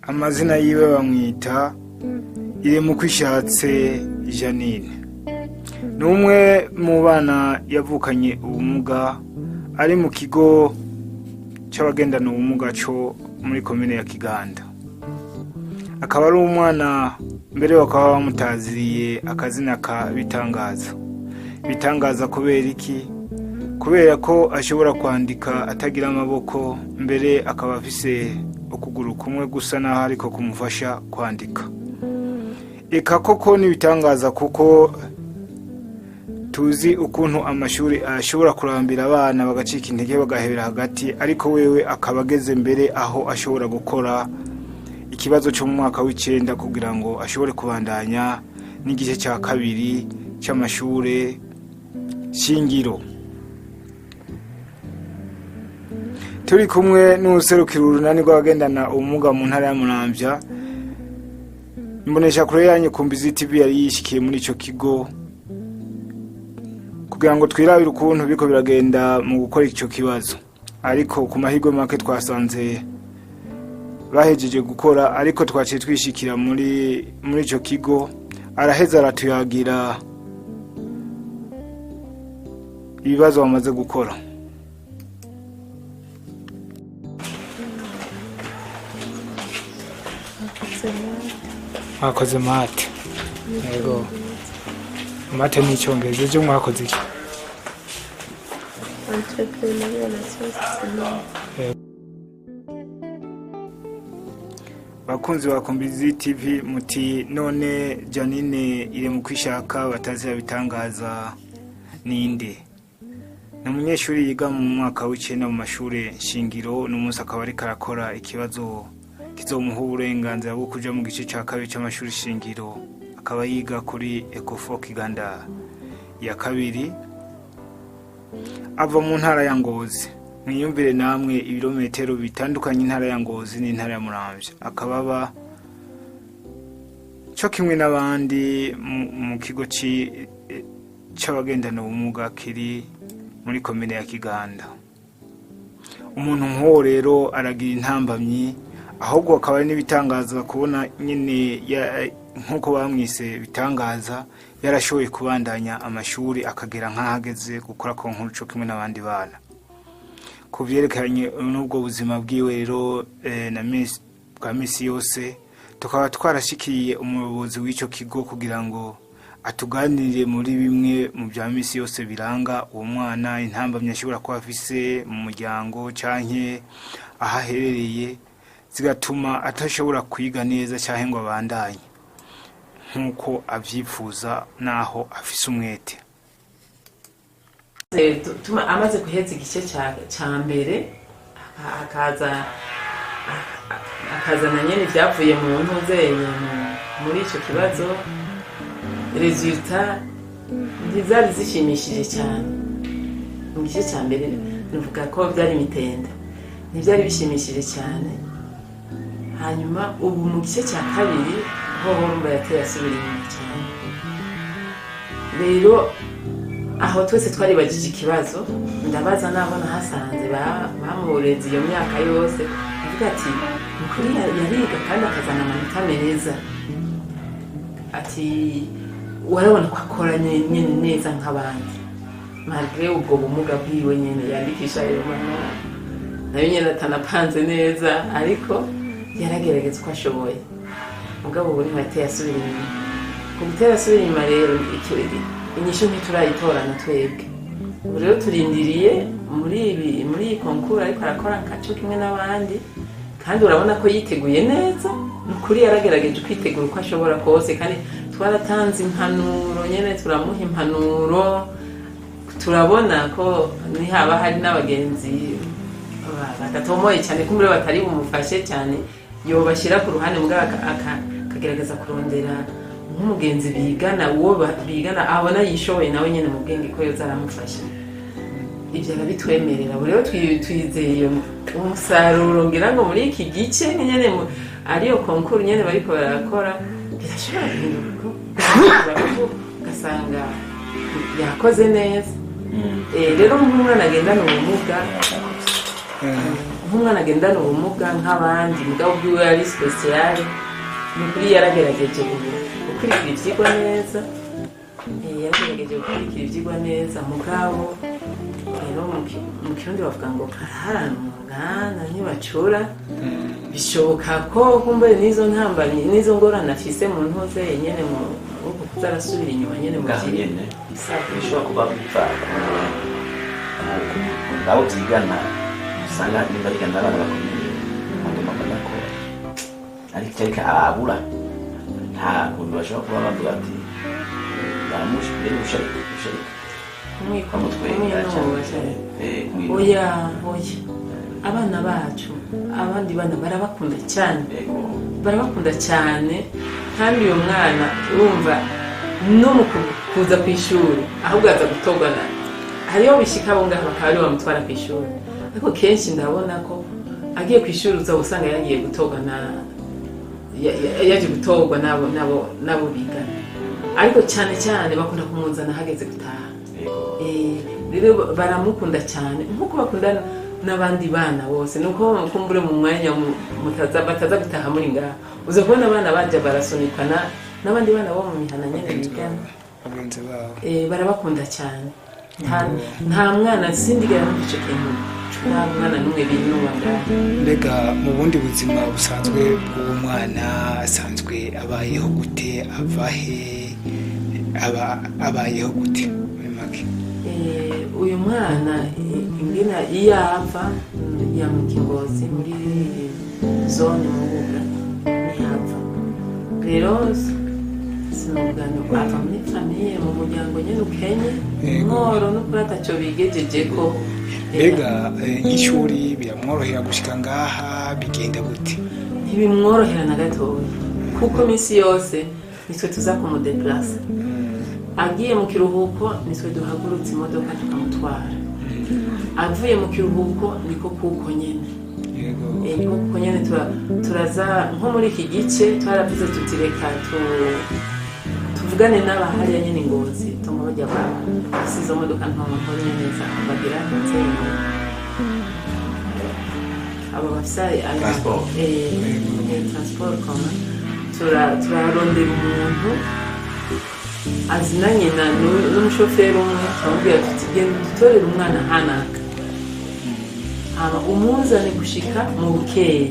Amazina yiwe bamwita Iremukwishatse Janine. Ni umwe mu bana yavukanye ubumuga, ari mu kigo c'abagendana ubumuga co muri komine ya Kiganda. Akaba ari umwana mbere bakaba bamutaziriye akazina ka Bitangaza. Bitangaza kubera iki? Kubera ko ashobora kwandika atagira amaboko, mbere akaba afise ukuguru kumwe gusa naho ariko kumufasha kwandika. Eka koko n'ibitangaza, kuko tuzi ukuntu amashuri ashobora kurambira abana bagacika intege bagahebera hagati, ariko wewe akaba ageze mbere aho ashobora gukora ikibazo cyo mu mwaka w'icenda kugira ngo ashobore kubandanya n'igice cya kabiri cy'amashure shingiro. Turi kumwe n'uwuserukira urunani rw'abagendana ubumuga mu ntara ya Muramvya. Imbonesha kure yanyu Kumbizi TV yari yishikiye muri ico kigo kugira ngo twirabire ukuntu biriko biragenda mu gukora ico kibazo, ariko ku mahirwe make twasanze bahejeje gukora, ariko twaciye twishikira muri ico kigo, araheza aratuyagira ibibazo bamaze gukora. Mwakoze maths? Yego, maths ni icyongereza. Ejo mwakoze iki? Entrepreneuriat na sciences humaines. Bakunzi ba Kumbizi TV, muti none Janine iri mu kwishaka batazira bitangaza ninde? Ni umunyeshuri yiga mu mwaka w'icenda mu mashuri shingiro, n'umunsi akaba ariko arakora ikibazo kizomuha uburenganzira bwo kuja mu gice ca kabiri c'amashuri shingiro. Akaba yiga kuri Ecofo Kiganda ya kabiri, ava mu ntara ya Ngozi. Mwiyumvire namwe ibirometero bitandukanye intara ya Ngozi n'intara ya Muramvya. Akaba aba co kimwe n'abandi mu kigo c'abagendana ubumuga kiri muri komine ya Kiganda. Umuntu nk'uwo rero aragira intambamyi, ahubwo akaba ari n'ibitangaza kubona nyine nk'uko bamwise bitangaza, yarashoboye kubandanya amashuri akagera nk'aho ageze gukora concours co kimwe n'abandi bana. Ku vyerekeranye n'ubwo buzima bwiwe rero na bwa misi yose, tukaba twarashikiye umuyobozi w'ico kigo kugira ngo atuganirire muri bimwe mu bya misi yose biranga uwo mwana, intambamyi ashobora kuba afise mu muryango canke aho aherereye zigatuma atashobora kwiga neza canke ngo abandanye nk'uko avyifuza naho afise umwete. Amaze guheza igice ca mbere, akaza akazana nyene ibyavuye mu ntuzenye muri ico kibazo, résultats ntizari zishimishije cyane. Mu gice cya mbere nuvuga ko byari imitende, ntibyari bishimishije cyane. Hanyuma ubu mu gice cya kabiri hoho urumva yateye asubira inyuma cyane. Rero aho twese twaribagije ikibazo, ndabaza n'abo nahasanze bamureze iyo myaka yose, avuga ati ni ukuri yariga kandi akazana amanota meza, ati warabona ko akora nyene neza nk'abandi malgré ubwo bumuga bwiwe nyene, yandikisha ayo manota nayo nyene atanapanze neza, ariko yaragerageza uko ashoboye. Mugabo ubu niho yateye asubira inyuma. Ku gutera asubira inyuma rero, inyishu ntiturayitorana twebwe. Ubu rero turindiriye muri iyi concours ariko arakora nka co kimwe n'abandi, kandi urabona ko yiteguye neza. Ni ukuri yaragerageje kwitegura uko ashobora kose, kandi twaratanze impanuro nyene, turamuha impanuro. Turabona ko nihaba hari n'abagenzi badatomoye cyane, kumbure batari bumufashe cyane, yobashyira ku ruhande, mugabo akagerageza kurondera nk'umugenzi bigana, uwo bigana abona yishoboye nawe nyine mu bwenge, ko yoza aramufasha. Ibyo arabitwemerera. Ubu rero twizeye umusaruro, ngira ngo muri iki gice nyene ariyo concours nyene bariko barakora, birashobora guhinduka ugasanga yakoze neza. Rero nk'umwana agendana ubumuga, Nk'umwana agendana ubumuga nk'abandi, mugabo bwiwe ari spécial, ni ukuri yaragerageje gukurikira ivyigwa neza. Yaragerageje gukurikira ivyigwa neza, mugabo rero mu Kirundi bavuga ngo karaharana mu ruganda ntibacura. Bishoboka ko kumbure n'izo ntambamyi, n'izo ngorane afise mu ntuze nyene, mu uko kuza arasubira inyuma nyene mu Ngaho vyigwa. Nyene bishobora kuba biva abo byigana, usanga nimba bigana n'abana bakomeye, agomba mbona ko ariko ariko abura nta kuntu bashobora kuba bavuga ati baramusharika bamutwenga. Kumwinuba cyane. Oya, oya, abana bacu, abandi bana barabakunda cyane. Barabakunda cyane, kandi uyu mwana urumva no mu kuza ku ishuri, ahubwo aza gutorwa na hariyo bishika abo ngaho bakaba aribo bamutwara ku ishuri. Ariko kenshi ndabona ko agiye ku ishuri uza usanga yagiye gutorwa na yaje gutorwa n'abo bigana, ariko cyane cyane bakunda kumuzana hageze gutaha. Rero baramukunda cyane nk'uko bakunda n'abandi bana bose. Nuko kumbure mu mwanya bataza gutaha muri ngaha, uza kubona abana baja barasunikwa n'abandi bana bo mu mihana nyene bigana. Bagenzi babo. Barabakunda cyane. Nta mwana sindigera numva ico kintu, nta mwana n'umwe binuba ngaha. Mbega mu bundi buzima busanzwe bw'uwo mwana, asanzwe abayeho gute? Ava he? Aba abayeho gute muri make? Uyu mwana ingena iyo ava, ya mu Kingozi, muri zone Mubuga ntihava. Rero sinovuga ngo ava muri famille, mu muryango nyene ukenye. Mworo n'ukuri ataco bigejejeko. Mbega nk'ishuri biramworohera gushika ngaha? Bigenda gute? Ntibimworohera na gatoya, kuko iminsi yose nitwe tuza kumudeplasa. Agiye mu kiruhuko nitwe duhagurutse imodoka tukamutwara, avuye mu kiruhuko niko kuko nyene. Niko kuko nyene. Turaza nko muri iki gice twaravuze tuti reka tuvugane n'abahariya nyene Ingozi, tuma bajya bafise izo modoka nto nto nyene bagira inzego, abo bafise Transport. Transport commun. Turarondera umuntu azinanye na n'umushoferi umwe, turamubwira tuti genda udutorere umwana hanaka, hama umuzane gushika mu Bukeye,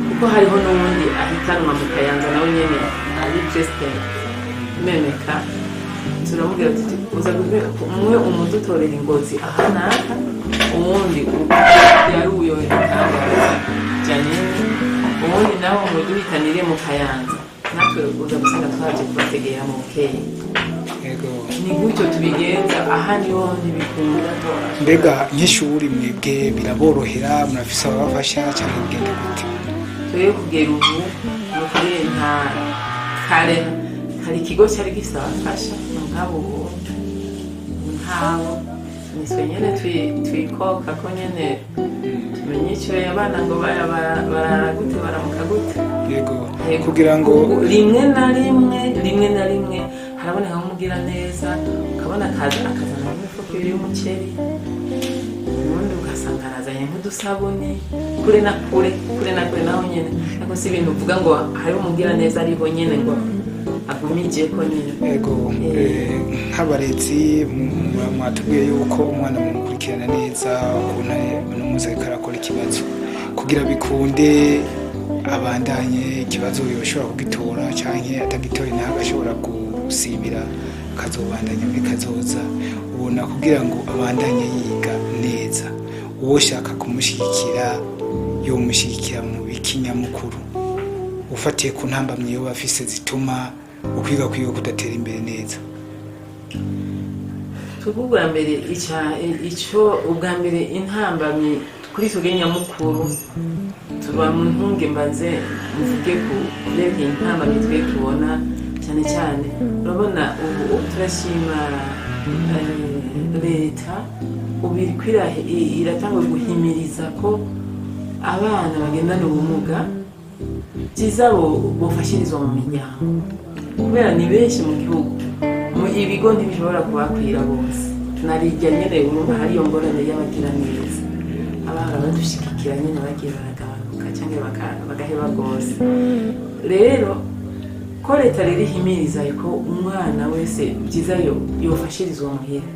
kuko hariho n'uwundi ahitanwa mu Kayanza nawe nyene ari presque memeka. Turamubwira tuti uza umwe umudutorera Ingozi aha n'aka, uwundi yari uyo itangaza Janine, uwundi nawe umuduhitanire mu Kayanza, natwe uza gusanga twaje kubategera mu Bukeye. Ni gutyo tubigenza, aha niho ntibikunda. Mbega nk'ishuri mwebwe biraborohera? Murafise ababafasha cyangwa bigenda gute? Twebwe kugera ubu ni ukuri nta kare hari ikigo cyari gifise abafasha, mugabo ubu ntabo. Nitwe nyene twikoka ko nyene tumenye icyo abana ngo barara gute, baramuka gute. Yego, kugira ngo Rimwe na rimwe, rimwe na rimwe haraboneka nk'umugira neza, ukabona akazana nk'imifuko ibiri y'umuceri, ubundi ugasanga arazanye nk'udusabuni kure na kure, kure na kure naho nyene. Ariko si ibintu uvuga ngo hariho umugira neza ariho nyene ngo agumije ko nyene. Yego. Nk'abarezi mwatubwiye yuko umwana mumukurikirana neza ukuntu uno munsi ariko arakora ikibazo, kugira bikunde abandanye ikibazo yoshobora kugitora canke atagitoye naho agashobora gusibira akazobandanya muri kazoza. Ubona kugira ngo abandanye yiga neza, uwo shaka kumushyigikira yomushyigikira mu biki nyamukuru, ufatiye ku ntambamyi yoba afise zituma ukwiga kwiwe kudatera imbere neza? Twebwe ubwa mbere icyo ubwa mbere intambamyi kuri twebwe nyamukuru, tuba mu ntunge, mbanze mvuge ku byerekeye intambamyi twe tubona cyane cyane. Urabona ubu turashima leta ubu iriko iratanga guhimiriza ko abana bagendana ubumuga byiza bofashirizwa mu miryango, kubera ni benshi mu gihugu, mu ibigo ntibishobora kubakwira bose. Narijya nyene urumva hariyo ngorane y'abagira neza. Abahora badushigikira nyine bagiye baragabanuka cyangwa bagaheba rwose. Rero ko leta rero ihimiriza yuko umwana wese byiza yofashirizwa muhira,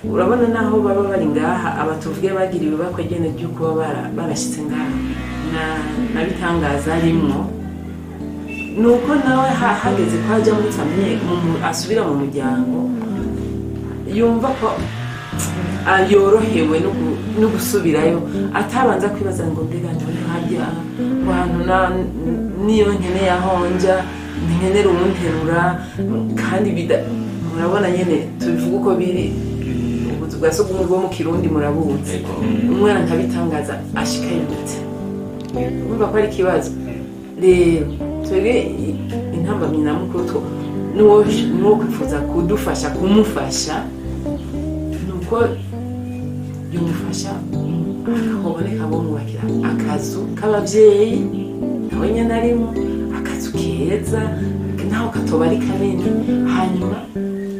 urabona naho baba bari ngaha, aba tuvuge bagiriwe bakwe nyene ry'uko baba barashitse ngaha na bitangaza arimwo, nuko nawe hageze ko ajya muri famille, asubira mu muryango, yumva ko yorohewe no gusubirayo, atabanza kwibaza ngo mbega none harya ku hantu niyo nkeneye aho nja, nkenera uwunterura. Kandi murabona nyene, tubivuga uko biri, ubuzu bwa sugumwe bwo mu Kirundi murabuzi. Umwana nkabitangaza ashikayo gute? Urumva ko ari ikibazo. Rero twebwe intambamyi nyamukuru n'uwo kwifuza kudufasha kumufasha, ni uko yumufasha hakaboneka bomwubakira akazu k'ababyeyi nawe nyine arimo, akazu keza naho katoba ari kanini, hanyuma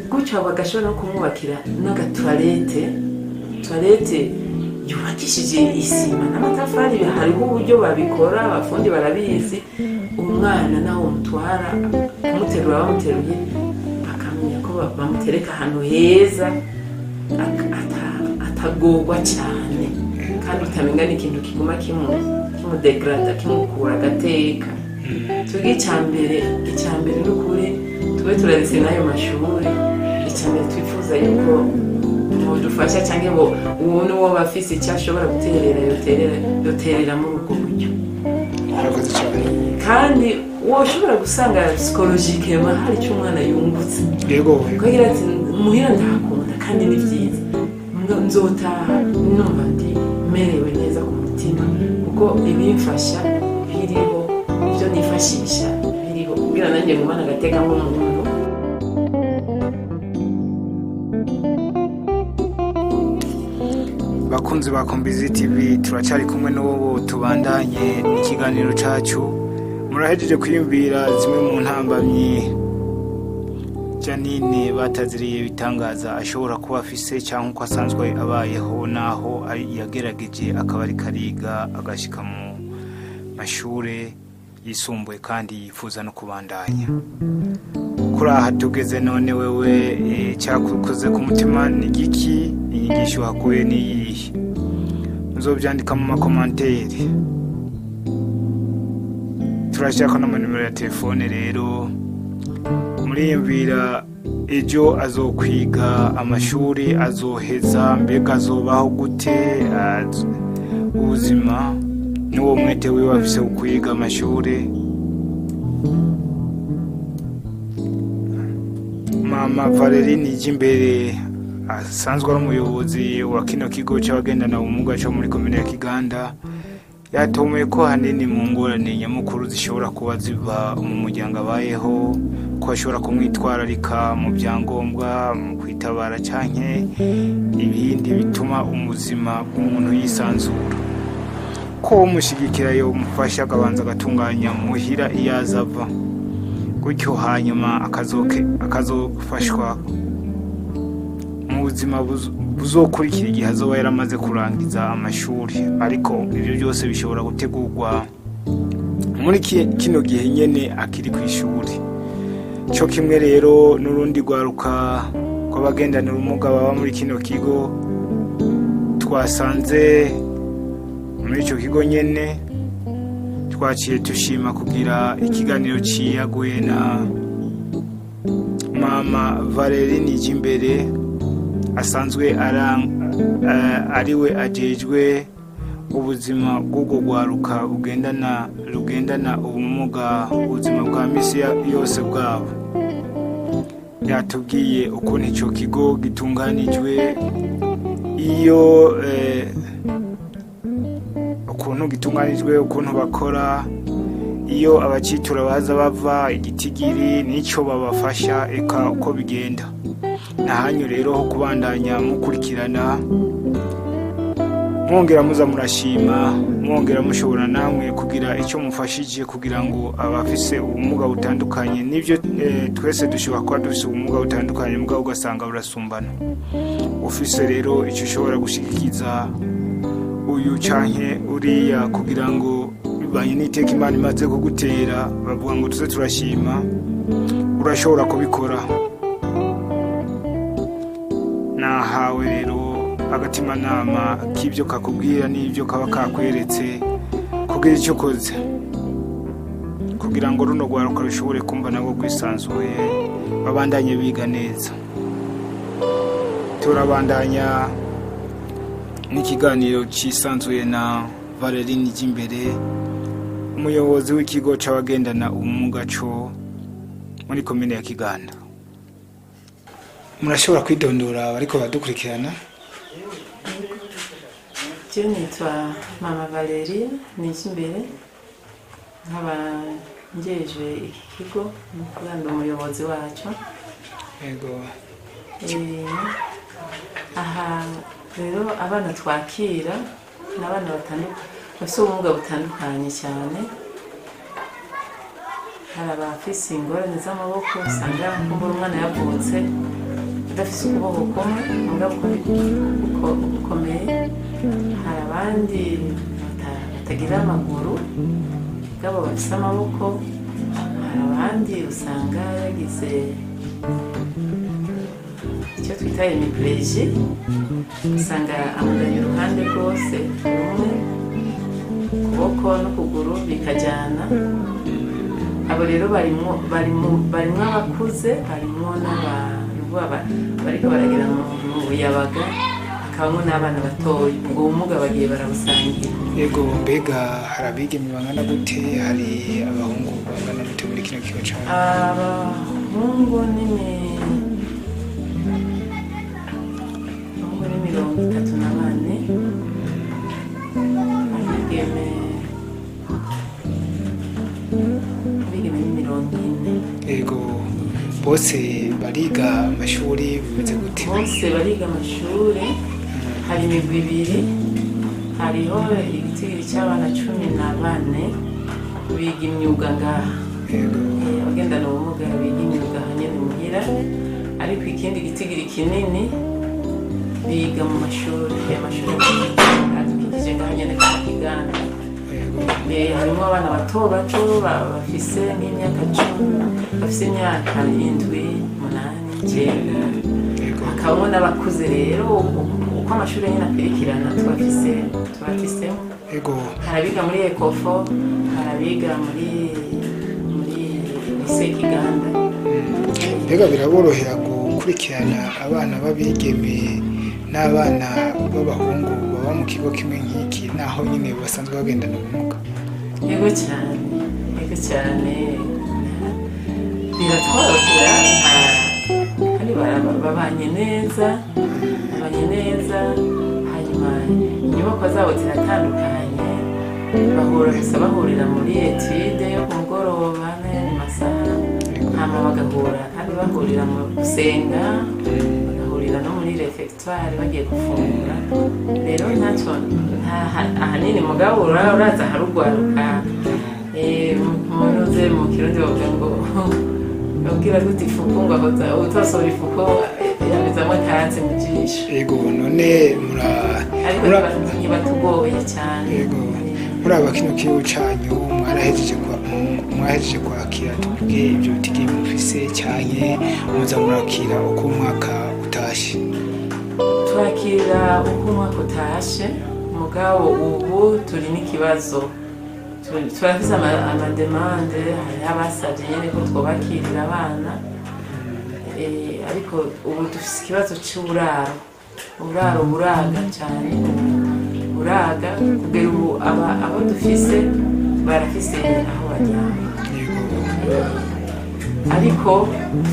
gutyo bagashobora no kumwubakira n'agatoilette, toilette yubakishije isima n'amatafari. Hariho uburyo babikora, abafundi barabizi. Umwana nawe umutwara kumuterura bamuteruye, bakamenya ko bamutereka ahantu heza atagorwa cyane, kandi utamenga ni ikintu kiguma kimudegrada, kimukura agateka. Twebwe icya mbere ni ukuri tube turaretse n'ayo mashuri. Icya mbere twifuza yuko mudufasha, cyangwa ngo uwo n'uwo bafise icyo ashobora guterera yoterera muri ubwo buryo. Murakoze cyane. Kandi woshobora gusanga psychologiquement hari icyo umwana yungutse, kuko agira ati muhira ndahakunda kandi ni byiza, nzotaha numva ndi merewe neza ku mutima, kuko ibimfasha biriho, ibyo nifashisha biriho, kugira nanjye ngumane agateka nk'umuntu. Bakunzi ba Kombizi TV, turacyari kumwe n'uwo tubandanye ikiganiro cacu. Murahejeje kwiyumvira zimwe mu ntambamyi Janine bataziriye bitangaza ashobora kuba afise, cyangwa uko asanzwe abayeho, naho yagerageje akaba ariko ariga agashika mu mashure yisumbuye kandi yifuza no kubandanya. Kuri aha tugeze none, wewe cyakukoze ku mutima ni giki? Inyigisho wakuye ni iyihe? Muzobyandika mu macommentaires. Turashaka n'amanimero ya telefone. Rero muriyumvira ejo azokwiga amashuri azoheza, mbega azobaho gute? Ubuzima n'uwo mwete wiwe afise wo kwiga amashuri. Mama Valerie Nijimbere asanzwe ari umuyobozi wa kino kigo cy'abagendana ubumuga cyo muri komine ya Kiganda, yatomoye ko hanini mu ngorane nyamukuru zishobora kuba ziva mu muryango abayeho, ko ashobora kumwitwararika mu byangombwa, mu kwitabara canke ibindi bituma ubuzima bw'umuntu yisanzura, ko umushigikira yomufasha akabanza agatunganya muhira iyo azava, gutyo hanyuma akazofashwa mu buzima buzokurikira igihe azoba yaramaze kurangiza amashuri. Ariko ibyo byose bishobora gutegurwa muri kino gihe nyene akiri ku ishuri, cyo kimwe rero n'urundi rwaruka rw'abagendana ubumuga baba muri kino kigo. Twasanze muri icyo kigo nyene, twaciye tushima kugira ikiganiro ciyaguye na mama Valerie Nijimbere asanzwe ariwe ajejwe ubuzima bw'ubwo rwaruka rugendana ubumuga, ubuzima bwa misi yose bwabo. Yatubwiye ukuntu icyo kigo gitunganijwe, iyo ukuntu gitunganijwe, ukuntu bakora, iyo abacitura baza bava, igitigiri n'icyo babafasha, eka uko bigenda. Nahanyu rero ho kubandanya mukurikirana, mwongera muza murashima, mwongera mushobora namwe kugira icyo mufashije kugira ngo abafise ubumuga butandukanye, nibyo twese dushobora kuba dufise ubumuga butandukanye, mugabo ugasanga burasumbana. Ufise rero icyo ushobora gushigikiza Uyu canke uriya, kugira ngo bivanye n'iteka Imana imaze kugutera, bavuga ngo tuze turashima. Urashobora kubikora. Nahawe rero agatimanama k'ibyo kakubwira n'ibyo kaba kakweretse kugira icyo ukoze kugira ngo runo rwaruka rushobore kumva nabo rwisanzuye, babandanye biga neza. Turabandanya n'ikiganiro cyisanzuye na Valerie Ry'imbere, umuyobozi w'ikigo c'abagendana ubumuga co muri komine ya Kiganda. Murashobora kwidondora bariko badukurikirana? Je nitwa Mama Valerie Nijimbere, nkaba njejwe iki kigo, ni ukuvuga ndi umuyobozi waco. Aha rero abana twakira ni abana batandukanye bafite ubumuga butandukanye cyane. Hari abafise ingorane z'amaboko, usanga kumbura umwana yavutse adafise ukuboko kumwe mugabo gukomeye. Hari abandi batagira amaguru mugabo bafise amaboko. Hari abandi usanga yagize icyo twita hémiplégie, usanga amugaye uruhande rwose rumwe, ukuboko n'ukuguru bikajyana. Abo rero barimwo abakuze, barimwo n'abantu bariko baragera mu buyabaga, hakabamwo n'abana batoya. Ubwo bumuga bagiye barabusangira. Yego, mbega hari abigeme bangana gute, hari abahungu bangana gute muri kino kigo cawe? Abahungu ni 34, abigeme ni 40. Yego, bose bariga amashuri, bimeze gute? Bose bariga amashuri. Hari imigwi ibiri. Hariho igitigiri cy'abana 14 biga imyuga ngaha. Abagendana ubumuga biga imyuga aha nyene muhira, ariko ikindi gitigiri kinini biga mu mashuri, aya mashuri adukikije ngaha nyene ku Kiganda. Harimo abana bato bato bafise nk'imyaka 10, bafise imyaka 7, 8, 9. Hakabamo n'abakuze rero, uko amashuri nyine akurikirana tubafise, tubafisemo. Hari abiga muri ECOFO, hari abiga muri lycée Kiganda. Mbega biraborohera gukurikirana abana b'abigeme n'abana b'abahungu baba mu kigo kimwe nk'iki, naho nyine basanzwe bagendana ubumuga? Yego cyane, yego cyane, biratworohera. Kandi babanye neza, babanye neza. Hanyuma inyubako zabo ziratandukanye, bahura gusa, bahurira muri étude yo ku mugoroba n'ayandi masaha, hama bagahura kandi bahurira mu gusenga, bagahurira no muri réfectoire bagiye gufungura. Rero ntacyo ahanini, mugabo uraza harugwaruka munoze mu Kirundi bavuga ngo babwira gute, ifuku ngo ahoza utosohora ifuku yabizamo akatsi mu jisho. Yego, none mura Ariko ntibatugoye cyane. Yego, muraba kino kigo canyu mwarahejeje kwakira, tuvuge ibyo bitigiri mufise, canke muza murakira uko umwaka utashe? Twakira uko umwaka utashe, mugabo ubu turi n'ikibazo. Turafise amademandes, hariho abasavye nyene ko twobakirira abana. Ariko ubu dufise ikibazo c'uburaro. Uburaro buraga cane, buraga. Kugera ubu abo dufise barafise aho baryama. Ariko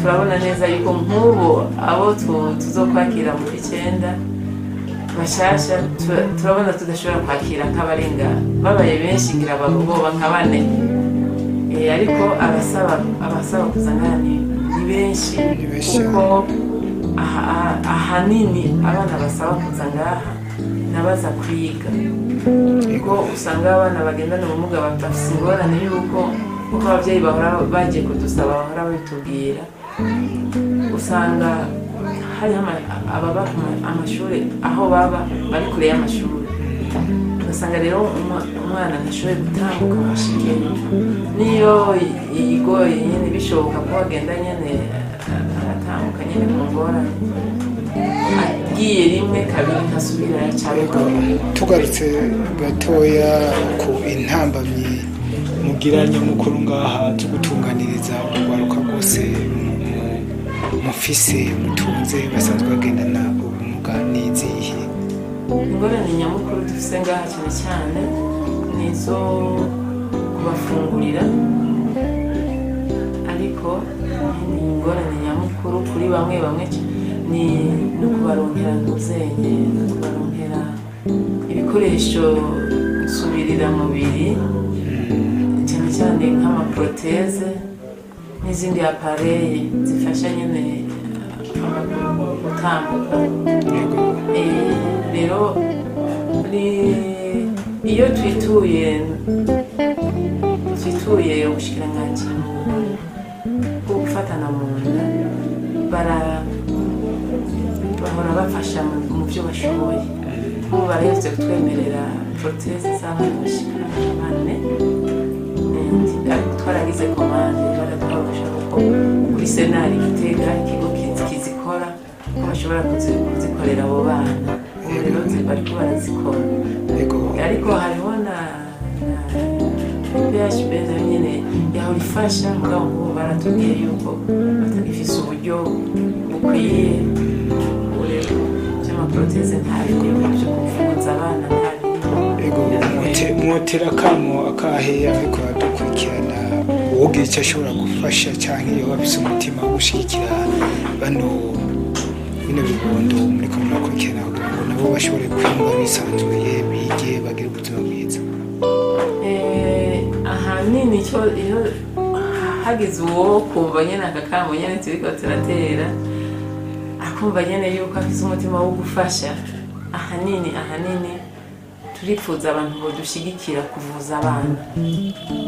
turabona neza yuko nk'ubu abo tuzokwakira mu kw'icyenda bashasha, turabona tudashobora kwakira nk'abarenga, babaye benshi ngira boba nka bane. Ariko abasaba kuza ngaha ni benshi. Ni benshi. Kuko ahanini abana basaba kuza ngaha n'abaza kwiga, kuko usanga abana bagendana ubumuga bafise ingorane y'uko, kuko ababyeyi bahora bagiye kudusaba, bahora babitubwira, usanga hariho ababa ku amashuri, aho baba bari kure y'amashuri. Ugasanga rero umwana ntashoboye gutambuka ngo ashikeyo, niyo yigoye nyene bishoboka ko agenda nyene aratambuka nyene mu ngorane, agiye rimwe kabiri ntasubira cyane. Tugarutse gatoya ku intambamyi mugira nyamukuru ngaha zo gutunganiriza urwaruka rwose mufise mutunze basanzwe bagendana ubumuga n'izihe? Ingorane nyamukuru dufise ngaha cyane cyane ni izo kubafungurira, ariko ni ingorane nyamukuru kuri bamwe bamwe ni no kubaronkera ntuzenye, no kubaronkera ibikoresho nsubiriramubiri, cyane cyane nk'ama prothèses n'izindi appareils zifasha nyine amaguru gutambuka. Rero iyo twituye ubushikiranganji bwo gufatana mu nda, bahora bafasha mu byo bashoboye. Ubu baraherutse kutwemerera prothèses z'abana bashika 4, ariko twaragize commande, baraduha kuko kuri senari Gitega ikigo kizikora ko bashobora kuzikorera abo bana. Ubu rero bariko barazikora. Ariko hariho na PHB nayo nyene yahora ifasha, mugabo nk'ubu baratubwiye yuko batagifise uburyo bukwiye. Ubu rero vy'ama prothèses nta birimo, vyo kuvuza abana nta birimo. Ego, mwotera akamo akahe ariko aradukurikirana, uwogira icyo ashobora gufasha cyangwa iyo afise umutima wo gushyigikira bino bibondo muriko murakurikirana, kugira ngo nabo bashobore kwiyumva bisanzuye, bige, bagire ubuzima bwiza? Ahanini icyo iyo hagize uwo kumva nyene aka kamo nyene turiko turatera, akumva nyene yuko afise umutima wo gufasha, ahanini turipfuza abantu bodushigikira kuvuza abana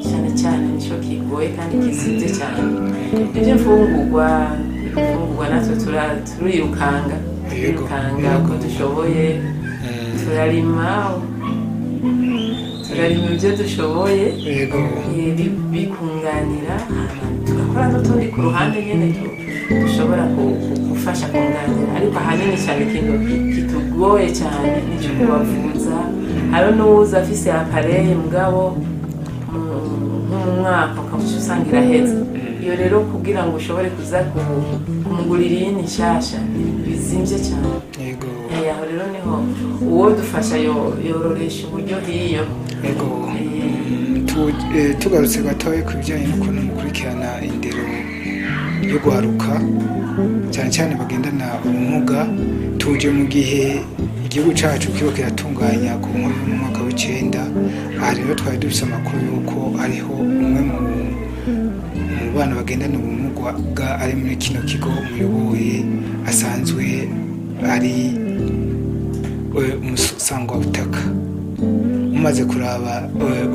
cyane cyane. Nico kigoye kandi kizimvye cyane. Ibyo mfungurwa natwe turirukanga, turirukanga uko dushoboye, turarima ibyo dushoboye. Bikunganira, hama tugakora n'utundi ku ruhande nyene dushobora gufasha kunganira. Ariko ahanini cyane ikintu kitugoye cyane nico kubavuza. Hariho n'uwuza afise appareil, mugabo nko mu mwaka ukaca usanga iraheze. Iyo rero kugira ngo ushobore kuza kumugurira iyindi nshasha ni ibintu bizimvye cyane. Aho rero niho uwo dufasha yororesha uburyo hiyo. Tugarutse gatoya ku bijyanye n'ukuntu mukurikirana indero yo guharuka, cyane cyane bagendana ubumuga, tuje mu gihe igihugu cyacu kiba kiratunganya ku nkuru yo mu mwaka w'icenda. Aha rero twari dufise amakuru y'uko hariho umwe mu bana bagendana ubumuga ari muri kino kigo muyoboye, asanzwe ari umusangwabutaka. Mumaze kuraba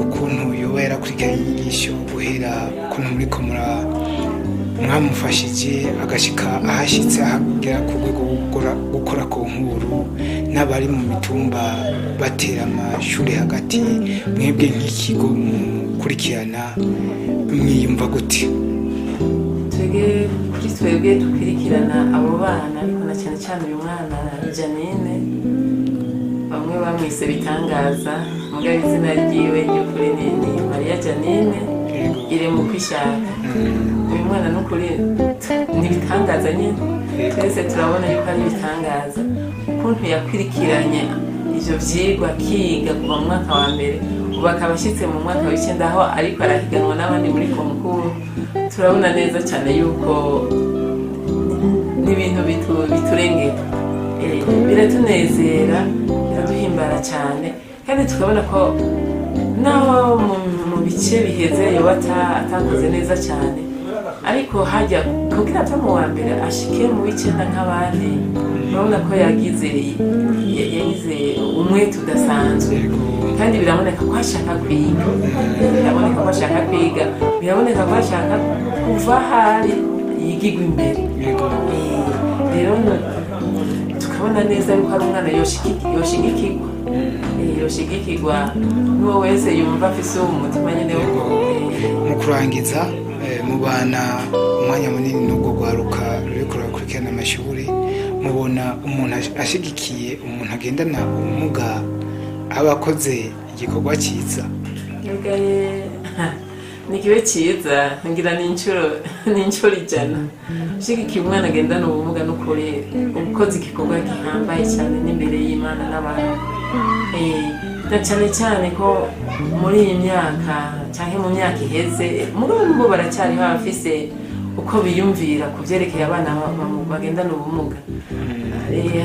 ukuntu yoba yarakurikiranye inyigisho guhera ukuntu muriko mwamufashije agashika ahashitse, ahagera ku rwego rwo gukora concours n'abari mu mitumba batera amashuri hagati, mwebwe nk'ikigo mukurikirana mwiyumva gute? Twebwe, kuri twebwe dukurikirana abo bana, ariko na cyane cyane uyu mwana Janine, bamwe bamwise Bitangaza, mugabo izina ryiwe ry'ukuri ni Mariya Janine Irema uko ishaka. Uyu mwana n'ukuri ni ibitangaza nyine. Twese turabona yuko ari ibitangaza ukuntu yakwirikiranye ivyo vyigwa, akiga kuva mu mwaka wa mbere, ubu akaba ashyitse mu mwaka w'icenda aho ariko arahiganwa n'abandi muri concours. Turabona neza cyane yuko n'ibintu biturengera. Biratunezera, biraduhimbara cyane, kandi tukabona ko naho mu bice biheze yoba atakoze neza cyane, ariko hajya kugira ava mu wa mbere ashike mu w'icenda nk'abandi, urabona ko yagize umwete udasanzwe. Kandi biraboneka ko ashaka kwiga, biraboneka ko ashaka kwiga, biraboneka ko ashaka kuva ahari yigigwa imbere. Rero tukabona neza yuko ari umwana yoshigikirwa. Yoshigikirwa n'uwo wese yumva afise uwo mutima nyene wo Mu kurangiza, mubana umwanya munini n'ubwo rwaruka ruriko rurakurikirana amashuri, mubona umuntu ashigikiye umuntu agendana ubumuga aba akoze igikorwa cyiza? Yugaye ni kibe cyiza, ngira ni inshuro 100. Ushigikiye umwana agendana ubumuga, n'ukuri ukoze igikorwa gihambaye cyane n'imbere y'Imana n'abantu. Na cyane cyane ko muri iyi myaka cyangwa mu myaka iheze, mugabo nubwo baracyariho abafise uko biyumvira ku byerekeye abana bagendana ubumuga.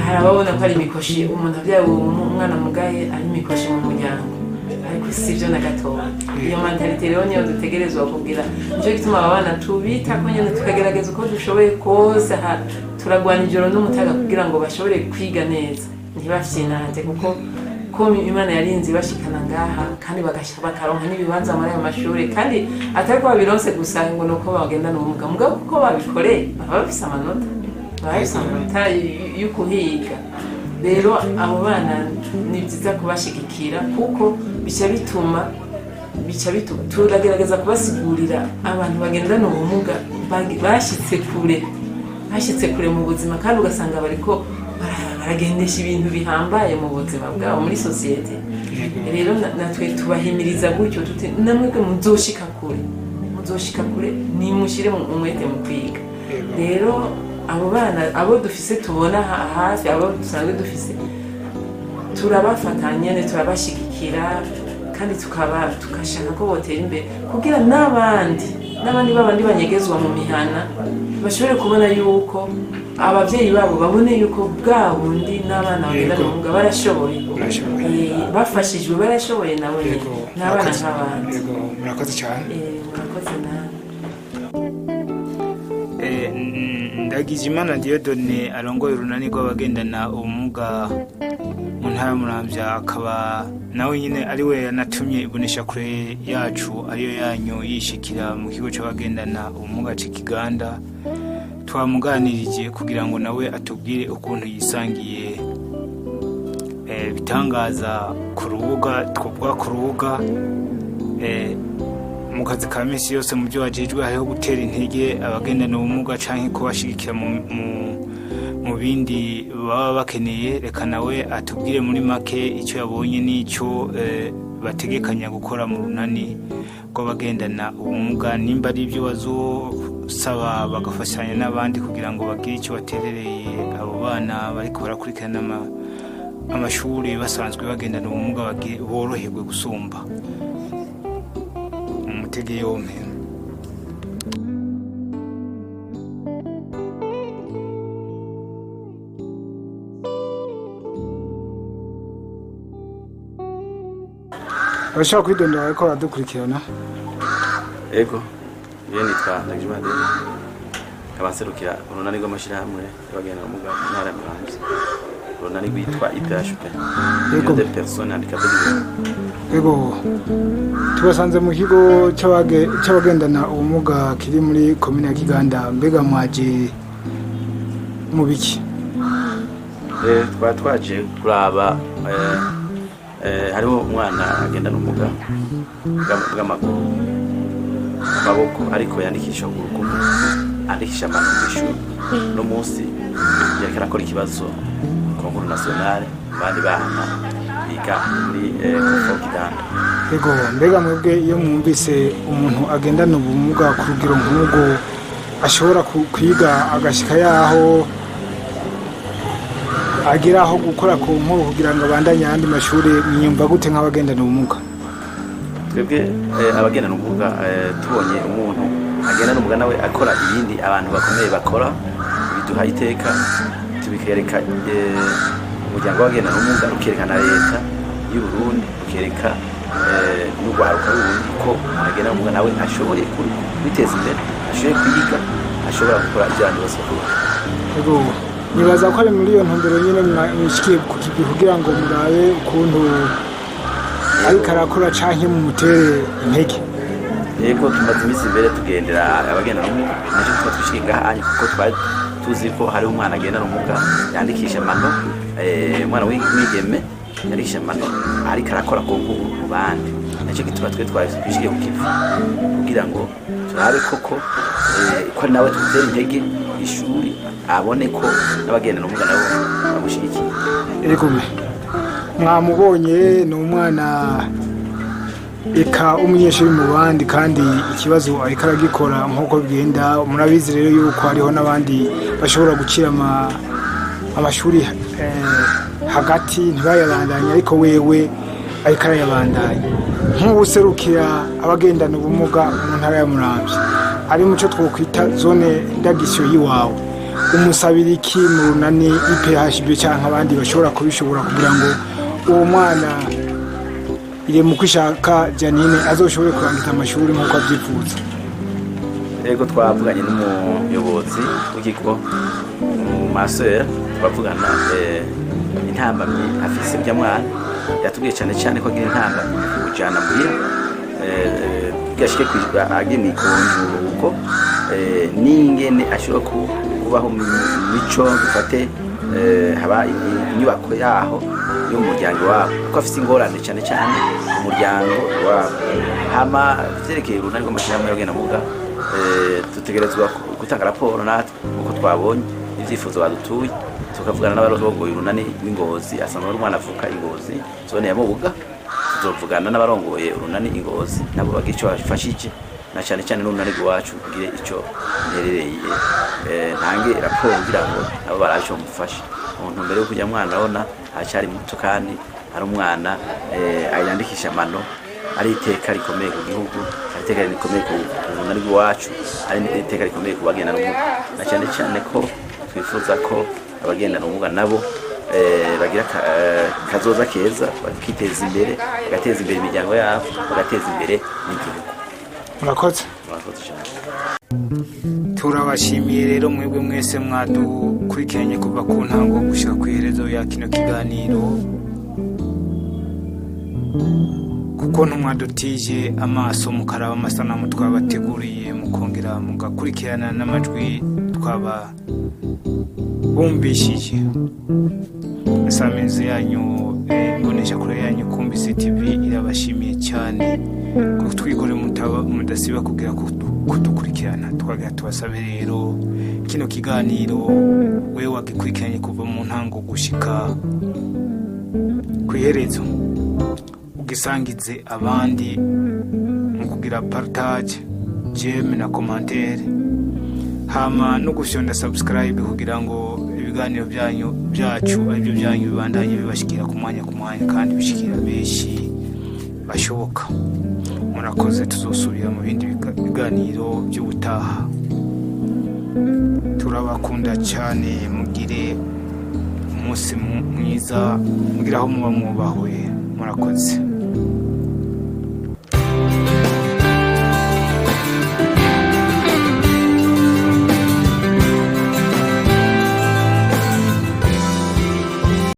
Hari ababona ko ari imikoshi, umuntu abyaye umwana mugaye ari imikoshi mu muryango, ariko si byo na gatoya. Iyo mentalité rero niyo dutegerezwa kugira. Nicyo gituma aba bana tubita ko nyine tukagerageza uko dushoboye kose. Aha turagwana ijoro n'umutaga kugira ngo bashobore kwiga neza, ntibafyinate, kuko ko Imana yarinze ibashikana ngaha kandi bakaronka n'ibibanza muri ayo mashuri, kandi atari ko babironse gusa ngo ni uko bagendana ubumuga, mugabo kuko babikoreye baba bafise amanota yo kuhiga. Rero abo bana ni byiza kubashigikira, kuko bica bituma turagerageza kubasigurira abantu bagendana ubumuga bashitse kure mu buzima, kandi ugasanga bariko baragendesha ibintu bihambaye mu buzima bwabo muri sosiyete. Rero natwe tubahimiriza gutyo tuti: "Namwebwe muzoshika kure, muzoshika kure, nimushyire umwete mu kwiga." Rero abo bana, abo dufise tubona hafi, abo dusanzwe dufise, turabafata nyene, turabashigikira, kandi tukaba tugashaka ko botera imbere kugira n'abandi babandi banyegezwa mu mihana bashobore kubona yuko abavyeyi babo babone yuko bwa bundi n'abana bagendana ubumuga barashoboye. Barashoboye. Bafashijwe barashoboye nabo nyene. N'abana Murakoze. nk'abandi. Yego, murakoze cyane. Murakoze nawe. Ndagijimana Dieudonné arongoye urunani rw'abagendana ubumuga mu ntara ya Muramvya, akaba nawe nyine ari we yanatumye iboneshakure yacu ariyo yanyu yishikira mu kigo c'abagendana ubumuga c'Ikiganda, twamuganirije kugira ngo nawe atubwire ukuntu yisangiye bitangaza ku rubuga, twovuga ku rubuga mu kazi ka minsi yose. Mu byo wajejwe hariho gutera intege abagendana ubumuga canke kubashigikira mu bindi baba bakeneye. Reka nawe atubwire muri make icyo yabonye n'icyo bategekanya gukora mu runani rw'abagendana ubumuga, nimba ari ibyo bazosaba bagafashanya n'abandi kugira ngo bagire icyo baterereye abo bana bariko barakurikirana amashuri basanzwe bagendana ubumuga, boroherwe gusumba. Umutege yompe. Urashobora kwidondora ariko baradukurikirana? Ego, iyo nitwa Ndagijimana Deni, nkaba nserukira urunani rw'amashyirahamwe y'abagendana ubumuga mu ntara ya Muramvya, urunani rwitwa UPHP, Union des personnes handicapées du Burundi. Ego, tubasanze mu kigo c'abagendana ubumuga kiri muri komine ya Kiganda. Mbega mwaje mu biki? Twari twaje kuraba hariho umwana agendana ubumuga bw'amaguru, amaboko, ariko yandikisha ukuguru kumwe, andikisha amano mw'ishuri. No munsi yariko arakora ikibazo concours national mu bandi bana biga muri Confort Kiganda. Ego, mbega mwebwe iyo mwumvise umuntu agendana ubumuga ku rugero nk'ubwo ashobora kwiga agashika yaho agera aho gukora ku nkuru kugira ngo abandanye ayandi mashuri, mwiyumva gute nk'abagendana ubumuga? Twebwe abagendana ubumuga, tubonye umuntu agendana ubumuga nawe akora ibindi abantu bakomeye bakora, biduha iteka, tubikereka umuryango w'abagendana ubumuga, ukerekana leta y'u Burundi, ukereka n'urwaruka rundi ko umuntu agendana ubumuga nawe ashoboye kwiteza imbere, ashoboye kwiga, ashobora gukora ibyo abandi bose bakora. Ego, nibaza ko ari muri iyo ntumbero nyine mwishikiye ku kivi kugira ngo murabe ukuntu ariko arakora canke mumutere intege. Yego, tumaze iminsi imbere tugendera abagendana ubumuga, nacyo tuba twishikiye ngaha anye kuko twari tuzi ko hariho umwana agendana ubumuga yandikisha amano, umwana w'umwigeme. Yandikisha amano ariko arakora ku nkuru mu bandi. Nacyo gituma twe twishikiye ku kivu kugira ngo turabe koko ko ari nawe tumutera intege ishuri, abone ko n'abagendana ubumuga nabo bamushyigikiye. Ego, mwamubonye, ni umwana eka umunyeshuri mu bandi, kandi ikibazo ariko aragikora nk'uko bigenda. Murabizi rero yuko hariho n'abandi bashobora gukira amashuri hagati ntibayabandanye, ariko wewe ariko arayabandanya. Nk'uwuserukira abagendana ubumuga mu ntara ya Muramvya, ari muco twokwita zone ndagisiyo y'iwawe, umusabira iki mu runani IPHB cyangwa abandi bashobora kubishobora, kugira ngo uwo mwana Iremukwishaka Janine azoshobore kurangiza amashuri nk'uko abyifuza? Yego, twavuganye n'umuyobozi w'ikigo masera, twavugana intambamyi afise urya mwana. Yatubwiye cyane cyane ko agira intambamyi mu kujana muhira kugira ashike agiye mw'ikonjuruko, n'ingene ashobora kubaho mu mico dufate haba inyubako yaho yo mu muryango wabo, kuko afise ingorane cyane cyane mu muryango wabo. Hama vyerekeye urunani rw'amashirahamwe y'abagendamuga, dutegerezwa gutanga raporo natwe uko twabonye n'ivyifuzo badutuye, tukavugana n'abarongoye urunani rw'Ingozi. Asanzwe ari umwana avuka Ingozi, zone ya Mubuga. Tuzovugana n'abarongoye urunani Ingozi, nabo bagira ico bafashije, na cyane cyane n'urunani rwacu kugira ico nterereye, ntange raporo kugira ngo nabo barabe ico bamufasha mu ntumbero yo kujya mwana abona aracyari muto, kandi ari umwana yandikisha amano. Ari iteka rikomeye ku gihugu, ari iteka rikomeye ku runani rw'iwacu, ari iteka rikomeye ku bagendana ubumuga, na cyane cyane ko twifuza ko abagendana ubumuga nabo bagira kazoza keza, bakiteza imbere, bagateza imbere imiryango yabo, bagateza imbere n'igihugu. Murakoze. Murakoze cyane. Turabashimiye rero mwebwe mwese mwadukurikiranye kuva ku ntango gushyira ku iherezo ya kino kiganiro, kuko ntimwadutije amaso mukaraba amasanamu twabateguriye, mukongera mugakurikirana n'amajwi twaba bumvishije. Isamizi yanyu, imboneshakure yanyu Kumbi TV irabashimiye cyane kutwigore mudasiba kugira kudukurikirana. Twagira tubasabe rero, kino kiganiro wewe wagikurikiranye kuva mu ntango gushika ku iherezo, ugisangize abandi mu kugira partage, j'aime na commentaire, hama no gufyonda subscribe, kugira ngo ibiganiro byanyu byacu aribyo byanyu bibandanye bibashikira ku mwanya ku mwanya, kandi bishikira benshi bashoboka. Murakoze, tuzosubira mu bindi biganiro by'ubutaha. Turabakunda cyane, mugire umunsi mwiza, mugire aho muba mwubahwe. Murakoze.